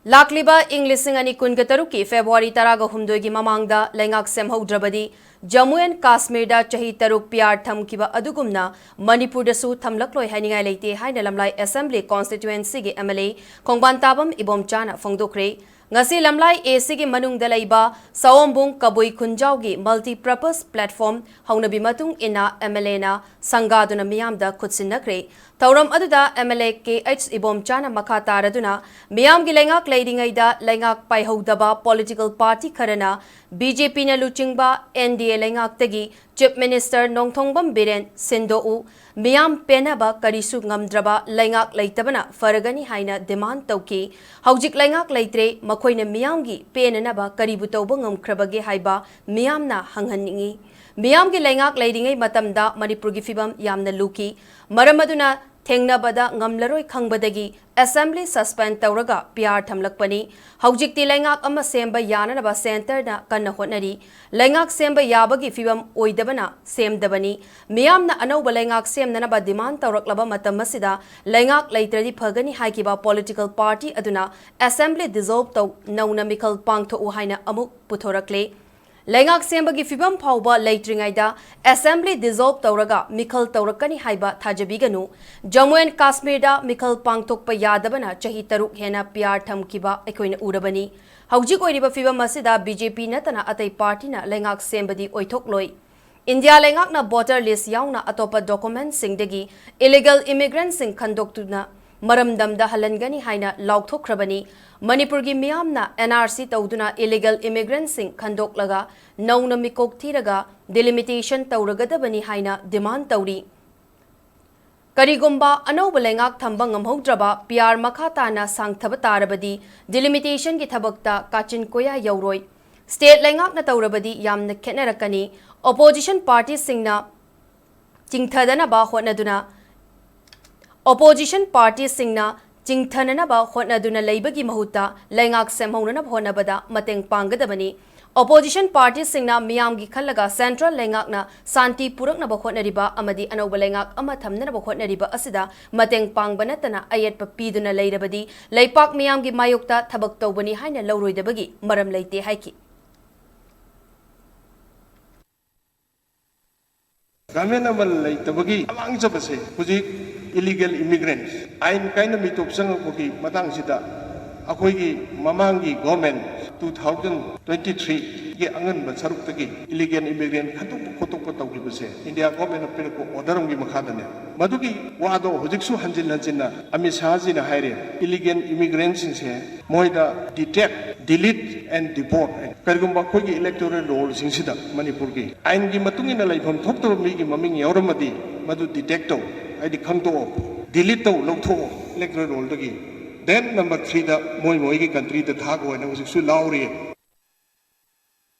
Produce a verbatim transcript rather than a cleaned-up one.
ꯂꯥꯛꯂꯤꯕ ꯏꯪ ꯂꯤꯁꯤꯡ ꯑꯅꯤ ꯀꯨꯟꯒ ꯇꯔꯨꯛꯀꯤ ꯐꯦꯕ꯭ꯔꯨꯋꯥꯔꯤ ꯇꯔꯥꯒ ꯍꯨꯝꯗꯣꯏꯒꯤ ꯃꯃꯥꯡꯗ ꯂꯩꯉꯥꯛ ꯁꯦꯝꯍꯧꯗ꯭ꯔꯕꯗꯤ ꯖꯝꯃꯨ ꯑꯦꯟ ꯀꯥꯁꯃꯤꯔꯗ ꯆꯍꯤ ꯇꯔꯨꯛ ꯄꯤ ꯑꯥꯔ ꯊꯝꯈꯤꯕ ꯑꯗꯨꯒꯨꯝꯅ ꯃꯅꯤꯄꯨꯔꯗꯁꯨ ꯊꯝꯂꯛꯂꯣꯏ ꯍꯥꯏꯅꯤꯡꯉꯥꯏ ꯂꯩꯇꯦ ꯍꯥꯏꯅ ꯂꯝꯂꯥꯏ ꯑꯦꯁꯦꯝꯕ꯭ꯂꯤ ꯀꯣꯟꯁꯇꯤꯇ꯭ꯋꯦꯟꯁꯤꯒꯤ ꯑꯦꯝ ꯑꯦꯜ ꯑꯦ ꯈꯣꯡꯕꯥꯟ ꯇꯥꯕꯝ ꯏꯕꯣꯝꯆꯥꯅ ꯐꯣꯡꯗꯣꯛꯈ꯭ꯔꯦ꯫ ꯉꯁꯤ ꯂꯝꯂꯥꯏ ꯑꯦ ꯁꯤꯒꯤ ꯃꯅꯨꯡꯗ ꯂꯩꯕ ꯁꯑꯣꯝꯕꯨꯡ ꯀꯕꯨꯏ ꯈꯨꯟꯖꯥꯎꯒꯤ ꯃꯜꯇꯤ ꯄꯔꯄꯁ ꯄ꯭ꯂꯦꯠꯐꯣꯔꯝ ꯍꯧꯅꯕꯤ ꯃꯇꯨꯡ ꯏꯟꯅ ꯑꯦꯝ ꯑꯦꯜ ꯑꯦꯅ ꯁꯪꯒꯥꯗꯨꯅ ꯃꯤꯌꯥꯝꯗ ꯈꯨꯠꯁꯤꯟꯅꯈ꯭ꯔꯦ꯫ ꯊꯧꯔꯝ ꯑꯗꯨꯗ M L A K H ꯏꯕꯣꯝꯆꯥꯅ ꯃꯈꯥ ꯇꯥꯔꯗꯨꯅ ꯃꯤꯌꯥꯝꯒꯤ ꯂꯩꯉꯥꯛ ꯂꯩꯔꯤꯉꯩꯗ ꯂꯩꯉꯥꯛ ꯄꯥꯏꯍꯧꯗꯕ ꯄꯣꯂꯤꯇꯤꯀꯦꯜ ꯄꯥꯔꯇꯤ ꯈꯔꯅ ꯕꯤ ꯖꯦ ꯄꯤꯅ ꯂꯨꯆꯤꯡꯕ ꯑꯦꯟ ꯗꯤ ꯑꯦ ꯂꯩꯉꯥꯛꯇꯒꯤ ꯆꯤꯐ ꯃꯤꯅꯤꯁꯇꯔ ꯅꯣꯡꯊꯣꯡꯕꯝ ꯕꯤꯔꯦꯟ ꯁꯤꯟꯗꯣꯛꯎ, ꯃꯤꯌꯥꯝ ꯄꯦꯟꯅꯕ ꯀꯔꯤꯁꯨ ꯉꯝꯗ꯭ꯔꯕ ꯂꯩꯉꯥꯛ ꯂꯩꯇꯕꯅ ꯐꯔꯒꯅꯤ ꯍꯥꯏꯅ ꯗꯤꯃꯥꯟ ꯇꯧꯈꯤ꯫ ꯍꯧꯖꯤꯛ ꯂꯩꯉꯥꯛ ꯂꯩꯇ꯭ꯔꯦ, ꯃꯈꯣꯏꯅ ꯃꯤꯌꯥꯝꯒꯤ ꯄꯦꯟꯅꯅꯕ ꯀꯔꯤꯕꯨ ꯇꯧꯕ ꯉꯝꯈ꯭ꯔꯕꯒꯦ ꯍꯥꯏꯕ ꯃꯤꯌꯥꯝꯅ ꯍꯪꯍꯟꯅꯤꯡꯏ꯫ ꯃꯤꯌꯥꯝꯒꯤ ꯂꯩꯉꯥꯛ ꯂꯩꯔꯤꯉꯩ ꯃꯇꯝꯗ ꯃꯅꯤꯄꯨꯔꯒꯤ ꯐꯤꯕꯝ ꯌꯥꯝꯅ ꯂꯨꯈꯤ꯫ ꯃꯔꯝ ꯑꯗꯨꯅ ꯊꯦꯡꯅꯕꯗ ꯉꯝꯂꯔꯣꯏ ꯈꯪꯕꯗꯒꯤ ꯑꯦꯁꯦꯝꯕ꯭ꯂꯤ ꯁꯁꯄꯦꯟ ꯇꯧꯔꯒ ꯄꯤ ꯑꯥꯔ ꯊꯝꯂꯛꯄꯅꯤ꯫ ꯍꯧꯖꯤꯛꯇꯤ ꯂꯩꯉꯥꯛ ꯑꯃ ꯁꯦꯝꯕ ꯌꯥꯅꯅꯕ ꯁꯦꯟꯇꯔꯅ ꯀꯟꯅ ꯍꯣꯠꯅꯔꯤ꯫ ꯂꯩꯉꯥꯛ ꯁꯦꯝꯕ ꯌꯥꯕꯒꯤ ꯐꯤꯕꯝ ꯑꯣꯏꯗꯕꯅ ꯁꯦꯝꯗꯕꯅꯤ꯫ ꯃꯤꯌꯥꯝꯅ ꯑꯅꯧꯕ ꯂꯩꯉꯥꯛ ꯁꯦꯝꯅꯅꯕ ꯗꯤꯃꯥꯟ ꯇꯧꯔꯛꯂꯕ ꯃꯇꯝ ꯑꯁꯤꯗ ꯂꯩꯉꯥꯛ ꯂꯩꯇ꯭ꯔꯗꯤ ꯐꯒꯅꯤ ꯍꯥꯏꯈꯤꯕ ꯄꯣꯂꯤꯇꯤꯀꯦꯜ ꯄꯥꯔꯇꯤ ꯑꯗꯨꯅ ꯑꯦꯁꯦꯝꯕ꯭ꯂꯤ ꯗꯤꯖꯣꯜꯕ ꯇꯧ, ꯅꯧꯅ ꯃꯤꯈꯜ ꯄꯥꯡꯊꯣꯛꯎ ꯍꯥꯏꯅ ꯑꯃꯨꯛ ꯄꯨꯊꯣꯔꯛꯂꯦ꯫ ꯂꯩꯉꯥꯛ ꯁꯦꯝꯕꯒꯤ ꯐꯤꯕꯝ ꯐꯥꯎꯕ ꯂꯩꯇ꯭ꯔꯤꯉꯩꯗ ꯑꯦꯁꯦꯝꯕ꯭ꯂꯤ ꯗꯤꯖꯣꯜꯕ ꯇꯧꯔꯒ ꯃꯤꯈꯜ ꯇꯧꯔꯛꯀꯅꯤ ꯍꯥꯏꯕ ꯊꯥꯖꯕꯤꯒꯅꯨ꯫ ꯖꯝꯃꯨ ꯑꯦꯟ ꯀꯥꯁꯃꯤꯔꯗ ꯃꯤꯈꯜ ꯄꯥꯡꯊꯣꯛꯄ ꯌꯥꯗꯕꯅ ꯆꯍꯤ ꯇꯔꯨꯛ ꯍꯦꯟꯅ ꯄꯤ ꯑꯥꯔ ꯊꯝꯈꯤꯕ ꯑꯩꯈꯣꯏꯅ ꯎꯔꯕꯅꯤ꯫ ꯍꯧꯖꯤꯛ ꯑꯣꯏꯔꯤꯕ ꯐꯤꯕꯝ ꯑꯁꯤꯗ ꯕꯤ ꯖꯦ ꯄꯤ ꯅꯠꯇꯅ ꯑꯇꯩ ꯄꯥꯔꯇꯤꯅ ꯂꯩꯉꯥꯛ ꯁꯦꯝꯕꯗꯤ ꯑꯣꯏꯊꯣꯛꯂꯣꯏ꯫ ꯏꯟꯗꯤꯌꯥ ꯂꯩꯉꯥꯛꯅ ꯚꯣꯇꯔ ꯂꯤꯁ ꯌꯥꯎꯅ ꯑꯇꯣꯞꯄ ꯗꯣꯀꯨꯃꯦꯟꯠꯁꯤꯡꯗꯒꯤ ꯏꯂꯤꯒꯦꯜ ꯏꯃꯤꯒ꯭ꯔꯦꯟꯠꯁꯤꯡ ꯈꯟꯗꯣꯛꯇꯨꯅ ꯃꯔꯝꯗꯝꯗ ꯍꯜꯍꯟꯒꯅꯤ ꯍꯥꯏꯅ ꯂꯥꯎꯊꯣꯛꯈ꯭ꯔꯕꯅꯤ꯫ ꯃꯅꯤꯄꯨꯔꯒꯤ ꯃꯤꯌꯥꯝꯅ ꯑꯦꯟ ꯑꯥꯔ ꯁꯤ ꯇꯧꯗꯨꯅ ꯏꯂꯤꯒꯦꯜ ꯏꯃꯤꯒ꯭ꯔꯦꯟꯠꯁꯤꯡ ꯈꯟꯗꯣꯛꯂꯒ ꯅꯧꯅ ꯃꯤꯀꯣꯛ ꯊꯤꯔꯒ ꯗꯤꯂꯤꯃꯤꯇꯦꯁꯟ ꯇꯧꯔꯒꯗꯕꯅꯤ ꯍꯥꯏꯅ ꯗꯤꯃꯥꯟ ꯇꯧꯔꯤ꯫ ꯀꯔꯤꯒꯨꯝꯕ ꯑꯅꯧꯕ ꯂꯩꯉꯥꯛ ꯊꯝꯕ ꯉꯝꯍꯧꯗ꯭ꯔꯕ, ꯄꯤ ꯑꯥꯔ ꯃꯈꯥ ꯇꯥꯅ ꯁꯥꯡꯊꯕ ꯇꯥꯔꯕꯗꯤ ꯗꯤꯂꯤꯃꯤꯇꯦꯁꯟꯒꯤ ꯊꯕꯛꯇ ꯀꯥꯆꯤꯟ ꯀꯣꯌꯥ ꯌꯧꯔꯣꯏ꯫ ꯁ꯭ꯇꯦꯠ ꯂꯩꯉꯥꯛꯅ ꯇꯧꯔꯕꯗꯤ ꯌꯥꯝꯅ ꯈꯦꯠꯅꯔꯛꯀꯅꯤ꯫ ꯑꯣꯄꯣꯖꯤꯁꯟ ꯄꯥꯔꯇꯤꯁꯤꯡꯅ ꯆꯤꯡꯊꯗꯅꯕ ꯍꯣꯠꯅꯗꯨꯅ, ꯑꯣꯄꯣꯖꯤꯁꯟ ꯄꯥꯔꯇꯤꯁꯤꯡꯅ ꯆꯤꯡꯊꯅꯅꯕ ꯍꯣꯠꯅꯗꯨꯅ ꯂꯩꯕꯒꯤ ꯃꯍꯨꯠꯇ ꯂꯩꯉꯥꯛ ꯁꯦꯝꯍꯧꯅꯅꯕ ꯍꯣꯠꯅꯕꯗ ꯃꯇꯦꯡ ꯄꯥꯡꯒꯗꯕꯅꯤ꯫ Opposition partyꯁꯤꯡꯅ ꯃꯤꯌꯥꯝꯒꯤ ꯈꯜꯂꯒ central ꯂꯩꯉꯥꯛꯅ ꯁꯥꯟꯇꯤ ꯄꯨꯔꯛꯅꯕ ꯍꯣꯠꯅꯔꯤꯕ ꯑꯃꯗꯤ ꯑꯅꯧꯕ ꯂꯩꯉꯥꯛ ꯑꯃ ꯊꯝꯅꯅꯕ ꯍꯣꯠꯅꯔꯤꯕ ꯑꯁꯤꯗ ꯃꯇꯦꯡ ꯄꯥꯡꯕ ꯅꯠꯇꯅ ꯑꯌꯦꯠꯄ ꯄꯤꯗꯨꯅ ꯂꯩꯔꯕꯗꯤ ꯂꯩꯄꯥꯛ ꯃꯤꯌꯥꯝꯒꯤ ꯃꯥꯌꯣꯛꯇ ꯊꯕꯛ ꯇꯧꯕꯅꯤ ꯍꯥꯏꯅ ꯂꯧꯔꯣꯏꯗꯕꯒꯤ ꯃꯔꯝ ꯂꯩꯇꯦ ꯍꯥꯏꯈꯤ꯫ ꯒꯃꯦꯟ ꯑꯃ ꯂꯩꯇꯕꯒꯤ ꯑꯃꯥꯡꯖꯕꯁꯦ ꯍꯧꯖꯤꯛ illegal immigrants, ꯑꯥꯏꯟ ꯀꯥꯏꯅ ꯃꯤꯇꯣꯞ ꯆꯪꯉꯛꯄꯒꯤ ꯃꯇꯥꯡꯁꯤꯗ ꯑꯩꯈꯣꯏꯒꯤ ꯃꯃꯥꯡꯒꯤ government two thousand twenty threeꯒꯤ ꯑꯉꯟꯕ ꯁꯔꯨꯛꯇꯒꯤ illegal immigrant ꯈꯟꯗꯣꯛꯄ ꯈꯣꯠꯇꯣꯛꯄ ꯇꯧꯈꯤꯕꯁꯦ India governmentꯅ ꯄꯤꯔꯛꯄ order ꯑꯃꯒꯤ ꯃꯈꯥꯗꯅꯦ꯫ ꯃꯗꯨꯒꯤ ꯋꯥꯗꯣ ꯍꯧꯖꯤꯛꯁꯨ ꯍꯟꯖꯤꯟ ꯍꯟꯖꯤꯟꯅ ꯑꯃꯤꯠ ꯁꯥꯍꯖꯤꯅ ꯍꯥꯏꯔꯦ, illegal immigrantꯁꯤꯡꯁꯦ ꯃꯣꯏꯗ detect, delete and deport, ꯀꯔꯤꯒꯨꯝꯕ ꯑꯩꯈꯣꯏꯒꯤ electoral rollꯁꯤꯡꯁꯤꯗ ꯃꯅꯤꯄꯨꯔꯒꯤ ꯑꯥꯏꯟꯒꯤ ꯃꯇꯨꯡ ꯏꯟꯅ ꯂꯩꯐꯝ ꯊꯣꯛꯇꯕ ꯃꯤꯒꯤ ꯃꯃꯤꯡ ꯌꯥꯎꯔꯝꯃꯗꯤ ꯃꯗꯨ detect ꯇꯧ, ꯍꯥꯏꯗꯤ ꯈꯪꯗꯣꯛꯑꯣ, delete ꯇꯧ, ꯂꯧꯊꯣꯛꯑꯣ electoral rollꯗꯒꯤ꯫ Then number threeꯗ ꯃꯣꯏ ꯃꯣꯏꯒꯤ countryꯗ ꯊꯥꯈꯣ ꯍꯥꯏꯅ ꯍꯧꯖꯤꯛꯁꯨ ꯂꯥꯎꯔꯤ꯫